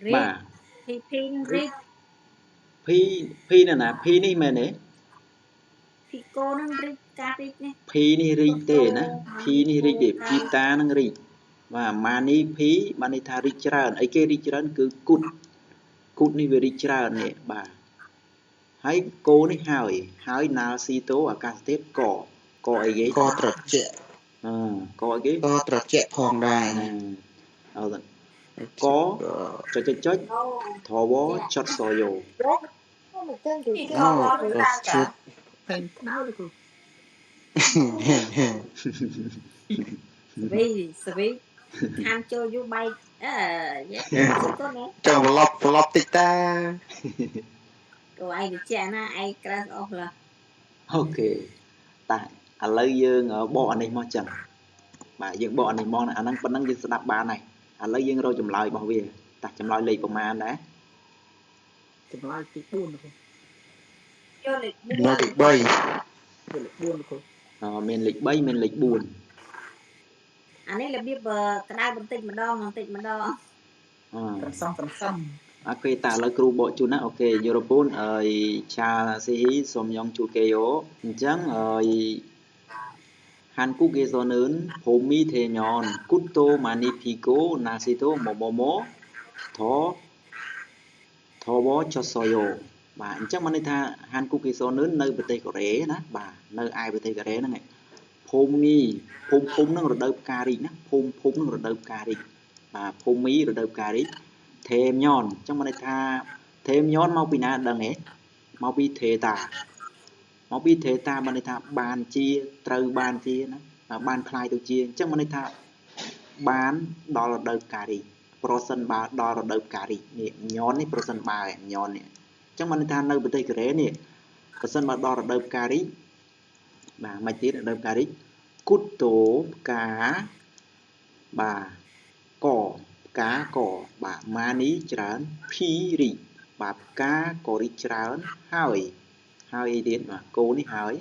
រី បាទ ភីភីនឹងរីក ភីភីនៅណាភីនេះមែនទេ ភីកូនឹងរីកការរីកនេះ ភីនេះរីកទេណាភីនេះរីកទេភីតានឹងរីកបាទម៉ានីភីបានន័យថារីកច្រើនអីគេរីកច្រើនគឺគូតគូតនេះវារីកច្រើននេះបាទហើយកោនេះហើយហើយណាល់ស៊ីតូអាកាសធាតុកកអីគេ កត្រជាក់ អឺកអីគេ កត្រជាក់ផងដែរ អឺកចុចចុចចុច អូ ថវចុចសយោ មិនចឹងគឺ អូក៏ឈុត ផែនក្តៅទេគ្រូ សវីសវីខានចូលយូរបែកអឺយេជិះកូនណា ចង់ត្រឡប់ត្រឡប់តិចតា កូឯងតិចណាឯងក្រាស់អស់ឡា អូខេតាឥឡូវយើងបកអានេះមកចឹងបាទយើងបកអានេះមកអាហ្នឹងប៉ុណ្ណឹងយើងស្ដាប់បានហើយឥឡូវយើងរកចម្លើយរបស់វាតាចម្លើយលេខប្រមាណដែរ ចម្លើយទី4គ្រូ ចូលលេខ នៅទី3 លេខ4គ្រូ មានលេខ3មានលេខ4 អានេះរបៀបក្តៅបន្តិចម្ដងបន្តិចម្ដង អឺ ត្រសំត្រសំ អូខេតាឥឡូវគ្រូបកជូនណាអូខេយូរ៉ូពូនអើយឆាស៊ីហ៊ីសូមយ៉ងជូកេយោអញ្ចឹងអើយ한국에서는 봄이 되면 꽃도 많이 피고 날씨도 뭐뭐뭐 더 더워졌어요 បាទអញ្ចឹងបានន័យថា한국에서는នៅប្រទេសកូរ៉េណាបាទនៅឯប្រទេសកូរ៉េហ្នឹងឯងភូមិភូមិភូមិហ្នឹងរដូវផ្ការីកណាភូមិភូមិហ្នឹងរដូវផ្ការីកបាទភូមិរដូវផ្ការីកថេមញ៉នអញ្ចឹងបានន័យថាថេមញ៉នមកពីណាដឹងទេមកពីថេតាមកពីថេតាបានន័យថាបានជាត្រូវបានជាណាបានคล้ายទៅជាអញ្ចឹងបានន័យថាបានដល់រដូវផ្ការីកប្រសិនបើដល់រដូវផ្ការីកនេះញ៉ននេះប្រសិនបើញ៉ននេះអញ្ចឹងបានន័យថានៅប្រទេសកូរ៉េនេះប្រសិនបើដល់រដូវផ្ការីកបាទមិនទៀតរដូវផ្ការីកគុតតូផ្កាបាទកផ្កាកបាទម៉ានីច្រើនភីរីកបាទផ្កាក៏រីកច្រើនហើយហើយអីទៀតបាទគោនេះហើយ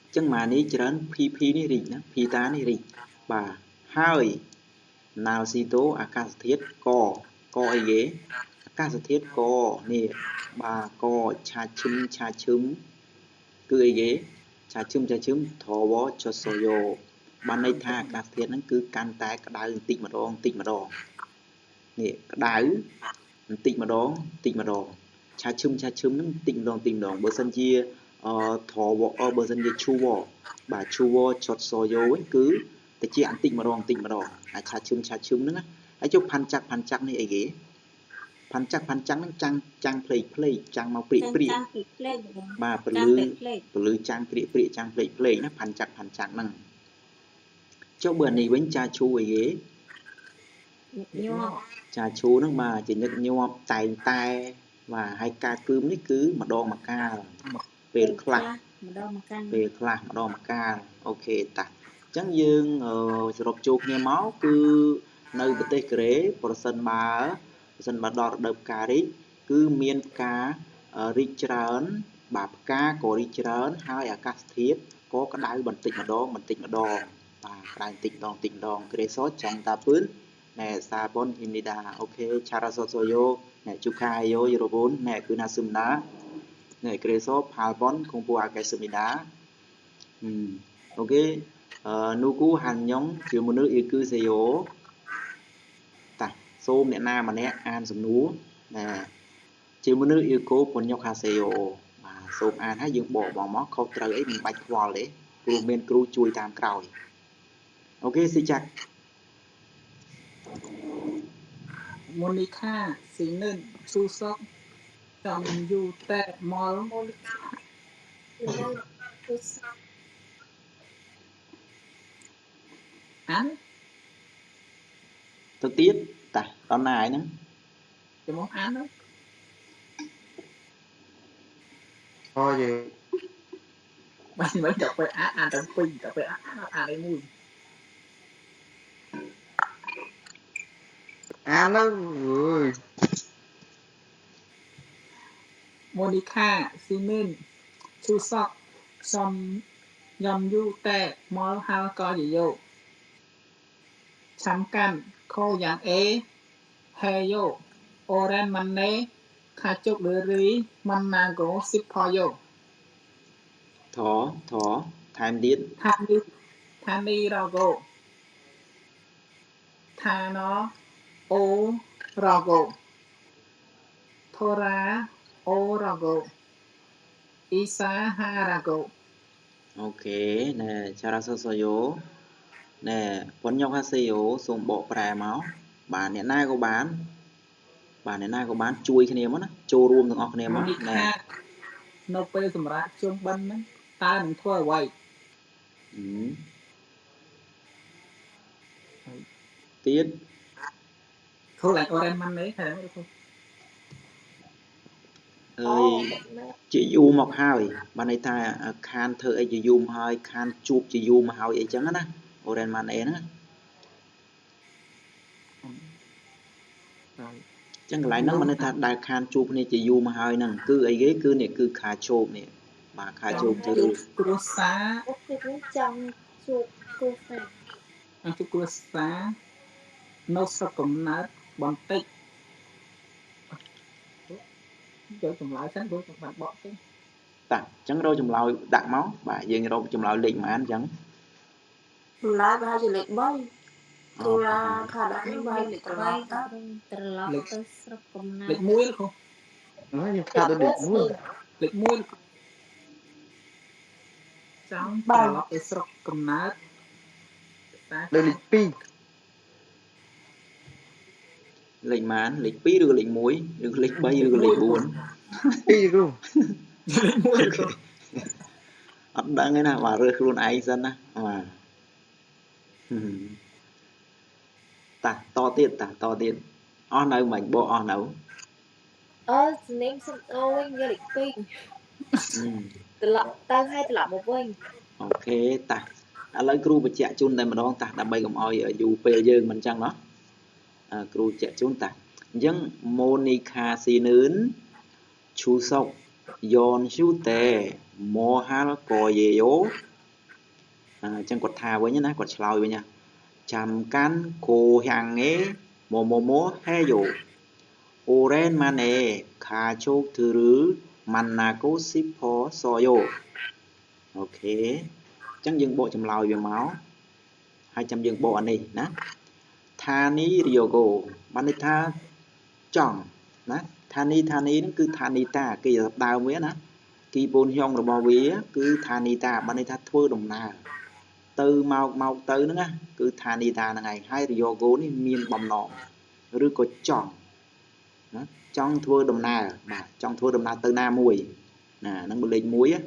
អញ្ចឹងម៉ានីច្រើនភីភីនេះរីកណាភីតានេះរីកបាទហើយណាល់ស៊ីតូអាកាសធាតុកកអីគេអាកាសធាតុកនេះបាទកឆាឈឹមឆាឈឹមគឺអីគេឆាឈឹមឆាឈឹមថវចសយោបានន័យថាអាកាសធាតុហ្នឹងគឺកាន់តែក្តៅបន្តិចម្ដងបន្តិចម្ដងនេះក្តៅបន្តិចម្ដងបន្តិចម្ដងឆាឈឹមឆាឈឹមហ្នឹងបន្តិចម្ដងបន្តិចម្ដងបើសិនជាអថវបើសិនជាឈូវបាទឈូវចតសយោវិញគឺតិចបន្តិចម្ដងបន្តិចម្ដងអាឆាឈឹមឆាឈឹមហ្នឹងណាហើយចុះផាន់ចាក់ផាន់ចាក់នេះអីគេផាន់ចាក់ផាន់ចាំងហ្នឹងចាំងចាំងភ្លេកភ្លេកចាំងមកព្រាកព្រាក ចាំងពីផ្លេក បាទពល ចាំង ឺ ពីផ្លេក ពលឺចាំងព្រាកព្រាកចាំងភ្លេកភ្លេកណាផាន់ចាក់ផាន់ចាក់ហ្នឹងចុះបើនេះវិញចាឈូអីគេ ញាប់ ចាឈូហ្នឹងបាទជាញឹកញាប់តែងតែបាទហើយការគឹមនេះគឺម្ដងមួយកាលពេលខ្លះ ម្ដងមួយកាល ពេលខ្លះម្ដងមួយកាលអូខេតាអញ្ចឹងយើងសរុបចូលគ្នាមកគឺនៅប្រទេសកូរ៉េប្រសិនបើដល់រដូវផ្ការីកគឺមានផ្ការីកច្រើនបាទផ្កាក៏រីកច្រើនហើយអាកាសធាតុក៏ក្តៅបន្តិចម្ដងបន្តិចម្ដងបាទក្តៅបន្តិចម្ដងបន្តិចម្ដងក្រេសចង់តាពឿនណែសាប៉ុនហ៊ីនីដាអូខេឆារ៉ាសូសូយ៉ូណែជូខាយ៉ូយរ៉ូបូនណែគឺណាស៊ឹមណាណែក្រេសផាល់ប៉ុនគងពូអាកេស៊មីដាអូខេនូគូហាន់យ៉ុងជាមួយនឹងអ៊ីគឺសេយ៉ូតាសូមអ្នកណាម្នាក់អានសំណួរណាជាមួយនឹងអ៊ីកូពញ្ញុកហាសេយ៉ូបាទសូមអានហើយយើងបកបងមកខុសត្រូវអីមិនបាច់ខ្វល់ទេព្រោះមានគ្រូជួយតាមក្រោយអូខេស៊ីចាក់ មូនីខាស៊ីនឹងស៊ូសុកចំយូតែម៉ល មូលីកាគឺស អាន ទៅទៀតតាដល់ណាហើយហ្នឹង ចំមកអានទៅ អូយ បាទមិនដល់ពេលអានអានទាំងពីរដល់ពេលអានអានឯមួយ អានទៅអើយ មូនីខាស៊ីនឹងស៊ូសុកសំញំយូតែម៉លហាល់កយយោឆាំកាន់ខោយ៉ាងអេ 해요. 오랜만에 가족들이 만나고 싶어요. ថថថែមទៀត 다니, 다니라고 단어 오라고 돌아오라고 이사하라고 អូខេណែចារ៉ាសូសូយ៉ូណែប៉ុនញ៉ុកហាសេយ៉ូសូមបកប្រែមកបាទអ្នកណាក៏បានបាទអ្នកណាក៏បានជួយគ្នាមកណាចូលរួមទាំងអស់គ្នាមក ម៉ូនី ណែ ខានៅពេលសម្រាប់ជុំបិណ្ឌហ្នឹងតើនឹងធ្វើអ្វី ហឹមទៀត គ្រូឡើងអូរ៉ែនម៉ាន់នេះហើយគ្រូ អើយជាយូរមកហើយបានន័យថាខានធ្វើអីជាយូរមកហើយខានជួបជាយូរមកហើយអីចឹងណាអូរ៉ែនម៉ាន់អេហ្នឹង ហើយ ចឹងកន្លែងហ្នឹងបានន័យថាដែលខានជួបគ្នាជាយូរមកហើយហ្នឹងគឺអីគេគឺនេះគឺខាជោបនេះបាទខាជោបទៅ ជួបគ្រួសារ អូខេខ្ញុំចង់ជួបគ្រួសារ អង្គជួបគ្រួសារនៅស្រុកកំណើតបន្តិចយកចម្លើយសិនព្រោះខ្ញុំបានបកទេ តាអញ្ចឹងរកចម្លើយដាក់មកបាទយើងរកចម្លើយលេខប៉ុន្មានអញ្ចឹង ចម្លើយប្រហែលជាលេខ3ទូឡាខាដាក់នេះប្រហែលជាត្រឡប់ទៅ ត្រឡប់ទៅស្រុកកំណើ លេ ត ខ1គ្រូ ខ្ញុំថាដូចលេខ1 លេខ1គ្រូចង់ត្រឡប់ទៅស្រុកកំណើតតា ដូចលេខ2 លេខប៉ុន្មានលេខ2ឬក៏លេខ1ឬក៏លេខ3ឬក៏លេខ4 2គ្រូ លេខ1គ្រូ អត់ដឹងទេណាបាទរើសខ្លួនឯងសិនណាបាទហឹមតាតទៀតតាតទៀតអស់នៅមិញបកអស់នៅ អឺស្នេហ៍សុំអូវិញយកលេខ2 ហឹម ត្រឡប់ទៅហើយត្រឡប់មកវិញ អូខេតាឥឡូវគ្រូបញ្ជាក់ជូនតែម្ដងតាដើម្បីកុំឲ្យយូរពេលយើងមិនអញ្ចឹងណោះអឺគ្រូបញ្ជាក់ជូនតាអញ្ចឹងម៉ូនីខាស៊ីនឿនឈូសុកយ៉នឈូតេម៉ូហាល់កយេយ៉ូអញ្ចឹងគាត់ថាវិញណាគាត់ឆ្លើយវិញណាចាំកាន់គោហាំងេម៉ូម៉ូម៉ូហេយ៉ូអូរ៉េនម៉ាណេខាជោកធឺរឺម៉ាន់ណាកូស៊ីផូសយ៉ូអូខេអញ្ចឹងយើងបកចម្លើយវាមកហើយចាំយើងបកអានេះណាថានីរីយ៉ូកូបានន័យថាចង់ណាថានីថានីហ្នឹងគឺថានីតាគេដើមវាណាគីពូនហျងរបស់វាគឺថានីតាបានន័យថាធ្វើដំណើរទៅមកមកទៅហ្នឹងណាគឺថានីតាហ្នឹងឯងហើយរីយ៉ូកូនេះមានបំណងឬក៏ចង់ណាចង់ធ្វើដំណើរបាទចង់ធ្វើដំណើរទៅណាមួយណាហ្នឹងបើលេខ1ណា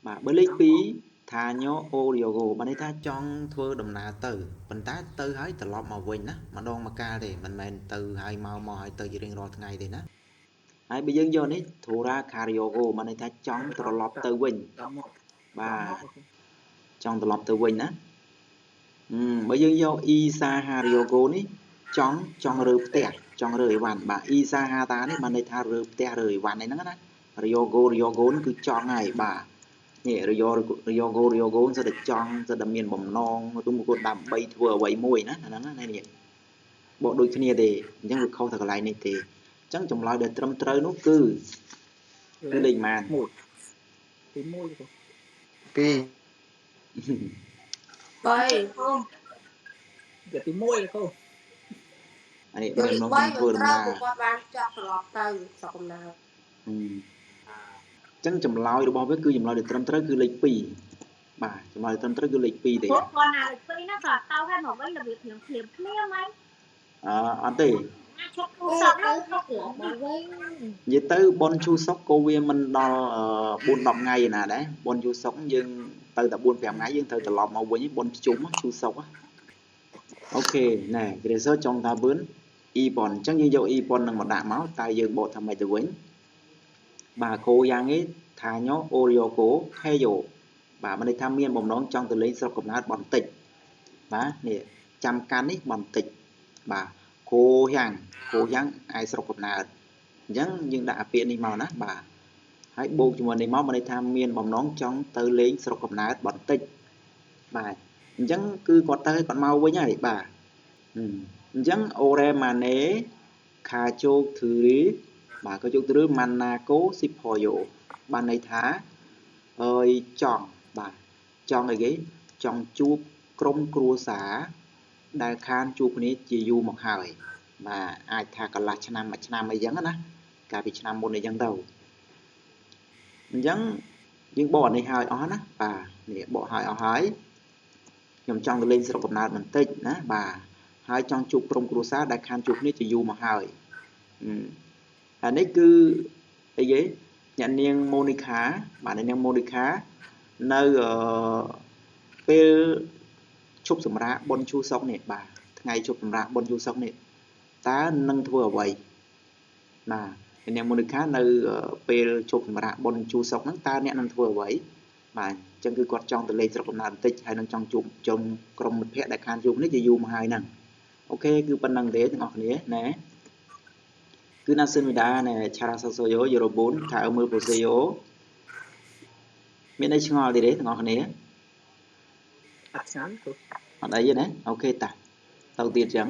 បាទបើលេខ2ថាញ៉ូអូរីយ៉ូកូបានន័យថាចង់ធ្វើដំណើរទៅប៉ុន្តែទៅហើយត្រឡប់មកវិញណាម្ដងម្កាលទេមិនមែនទៅហើយមកមកហើយទៅជារៀងរាល់ថ្ងៃទេណាហើយបើយើងយកនេះធូរ៉ាខារីយ៉ូកូបានន័យថាចង់ត្រឡប់ទៅវិញ ដល់មក បាទចង់ត្រឡប់ទៅវិញណាបើយើងយកអ៊ីសាហារីយ៉ូកូនេះចង់ចង់រើផ្ទះចង់រើអីវ៉ាន់បាទអ៊ីសាហាតានេះបានន័យថារើផ្ទះរើអីវ៉ាន់អីហ្នឹងណារីយ៉ូកូរីយ៉ូកូនេះគឺចង់ហើយបាទនេះរីយ៉ូរីយ៉ូកូរីយ៉ូកូសិតតែចង់សិតតែមានបំណងឬមកគាត់ដើម្បីធ្វើអ្វីមួយណាអាហ្នឹងណានេះបកដូចគ្នាទេអញ្ចឹងវាខុសតែកន្លែងនេះទេអញ្ចឹងចម្លើយដែលត្រឹមត្រូវនោះគឺគឺលេខប៉ុន្មាន 1ទី1គ្រូ 2 3 គ្រូ យកទី1គ្រូ អានេះ យកលេខ មានបំណង 3 ធ្វើដំណើរ ត្រូវព្រោះគាត់បានចង់ត្រឡប់ទៅស្រុកកំណើត អញ្ចឹងចម្លើយរបស់វាគឺចម្លើយដែលត្រឹមត្រូវគឺលេខ2បាទចម្លើយដែលត្រឹមត្រូវគឺលេខ2ទេ ព្រោះគាត់ណាលេខ2ណាគាត់ទៅហើយមកវិញរបៀបភ្លាមភ្លាមភ្លាមហើយ អឺអត់ទេ ណាឈប់ទូ ទៅ រស័ព្ទ ទៅ ហ្នឹង ហើយត្រឡប់មកវិញ និយាយទៅប៉ុនឈូសុកក៏វាមិនដល់4 10ថ្ងៃឯណាដែរប៉ុនឈូសុកយើងទៅតែ4 5ថ្ងៃយើងត្រូវត្រឡប់មកវិញប៉ុនភ្ជុំឈូសុកអូខេណែគ្រីសចង់ថាបឿនអ៊ីប៉ុនអញ្ចឹងយើងយកអ៊ីប៉ុននឹងមកដាក់មកតើយើងបកថាម៉េចទៅវិញបាទគោយ៉ាងឯថាញ៉ូអូរីយ៉ូកូហេយ៉ូបាទមានន័យថាមានបំណងចង់ទៅលេងស្រុកកំណើតបន្តិចបាទនេះចាំកាន់នេះបន្តិចបាទគោយ៉ាងគោយ៉ាងឯស្រុកកំណើតអញ្ចឹងយើងដាក់អាពាក្យនេះមកណាបាទហើយបូកជាមួយនេះមកមានន័យថាមានបំណងចង់ទៅលេងស្រុកកំណើតបន្តិចបាទអញ្ចឹងគឺគាត់ទៅគាត់មកវិញហើយបាទ អញ្ចឹងអូរ៉េម៉ាណេខាជោកធឺរីបាទក៏ជោគធឺរីម៉ាណាកូស៊ីផយ៉ូបានន័យថាអើយចង់បាទចង់អីគេចង់ជួបក្រុមគ្រួសារដែលខានជួបគ្នាជាយូរមកហើយបាទអាចថាកន្លះឆ្នាំមួយឆ្នាំអីចឹងណាកាលពីឆ្នាំមុនអីចឹងទៅអញ្ចឹងយើងបកអានេះហើយអស់ណាបាទនេះបកហើយអស់ហើយខ្ញុំចង់ទៅលេងស្រុកកំណើតបន្តិចណាបាទហើយចង់ជួបក្រុមគ្រួសារដែលខានជួបគ្នាជាយូរមកហើយហើយនេះគឺអីគេអ្នកនាងម៉ូនីខាបាទអ្នកនាងម៉ូនីខានៅពេលឈប់សម្រាកបុណ្យឈូសុកនេះបាទថ្ងៃឈប់សម្រាកបុណ្យឈូសុកនេះតើនឹងធ្វើអ្វីបាទអ្នកនាងម៉ូនីខានៅពេលឈប់សម្រាកបុណ្យឈូសុកហ្នឹងតើអ្នកនឹងធ្វើអ្វីបាទអញ្ចឹងគឺគាត់ចង់ទៅលេងស្រុកកំណើតបន្តិចហើយនឹងចង់ជួបជុំក្រុមមិត្តភ័ក្តិដែលខានជួបនេះជាយូរមកហើយហ្នឹងអូខេគឺប៉ុណ្្នឹងទេទាំងអស់គ្នាណាគឺណាសិនមីដាណែឆារ៉ាសាសូយ៉ូយូរ៉ូប៊ូនថាអឺមើលប្រូសេយ៉ូមានអីឆ្ងល់ទៀតទេទាំងអស់គ្នា អត់ឆ្ងល់គ្រូ អត់អីទេណាអូខេតាទៅទៀតចឹង